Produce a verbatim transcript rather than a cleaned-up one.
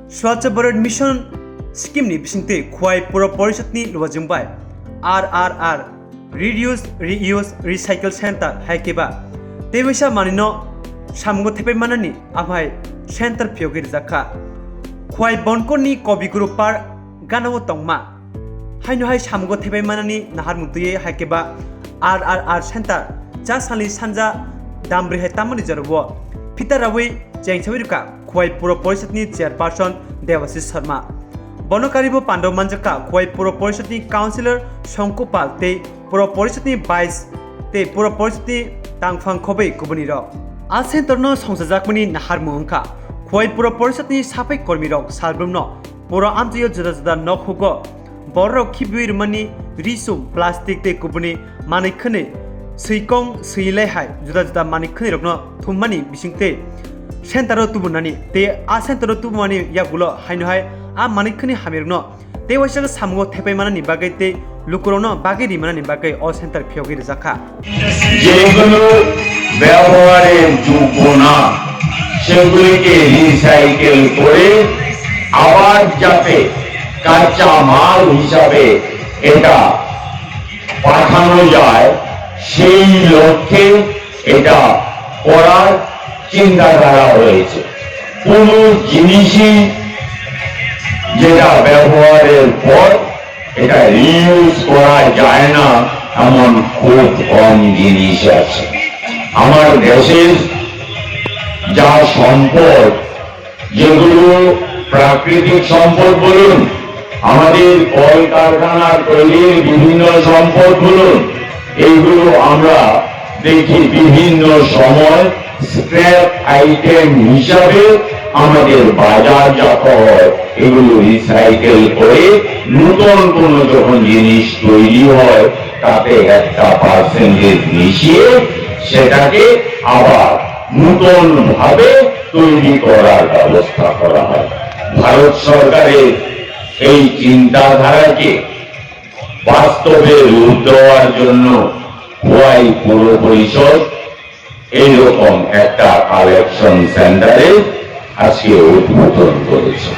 Swachh Bharat Mission scheme ni bisingtwi Khowai Puro Porishad ni luajwng bai R R R, Reduce, Reuse, Recycle Center hai khe ba tei waisa manwi no samungo thepai manani amhai center phiyogwi rijak kha. Khowai Bonkor ni Kobiguru Park gana o tongma haino hai samungo thepai manani naharmung twiwi hai khe ba R R R Center cha salni sanja dambrwi hai tamani jorao phita rawi chengsawi rwkha Khowai Puro Porishad ni Chairperson Debashish Sharma. Bono karibo pandao manjakha Khowai Puro Porishad ni Councillor Songku Pal tei Puro Porishad ni Vice tei Puro Porishad ni tangphang khobwi kubuni rok. A center no songchajakmani naharmung wngkha Khowai Puro Porishad ni saphai kormi rok salbrum no Puro amchaio juda juda nok hugo bororok khibiwi rwmani risum, plastic tei kubuni manwi khwnwi swikong swilai hai juda juda manwi khwnwi rokno thummani bisingtwi center o tubunani tei a center o tubumani yagulo haino hai a manwi khwnwi hamya rokno tei waisa khe samungo thepai manani bagwi tei lukurokno bagwi ri manani bagwi o center phiyogwi rijak kha. যেগুলো ব্যবহারের যোগ্য না, সেগুলিকে রিসাইকেল করে আবার যাতে কাঁচা মাল হিসাবে এটা পাঠানো যায়, সেই লক্ষ্যে এটা করার চিন্তাধারা রয়েছে। কোনো জিনিসই যেটা ব্যবহারের পর এটা রিইউজ করা যায় না, এমন খুব কম জিনিস আছে। আমার দেশের যা সম্পদ, যেগুলো প্রাকৃতিক সম্পদ বলুন, আমাদের কলকারখানার তৈরির বিভিন্ন সম্পদ বলুন, এইগুলো আমরা দেখি বিভিন্ন সময় স্ক্র্যাপ আইটেম হিসাবে আমাদের বাজারজাত হয়। এগুলো রিসাইকেল করে নতুন কোনো যখন জিনিস তৈরি হয়, তাতে একটা পার্সেন্টেজ মিশিয়ে সেটাকে আবার নতুন ভাবে তৈরি করার ব্যবস্থা করা হয়। ভারত সরকারের এই চিন্তাধারাকে বাস্তবে রূপ দেওয়ার জন্য খোয়াই পৌর পরিষদ এইরকম একটা কালেকশন সেন্টারে আজকে উদ্বোধন করেছে।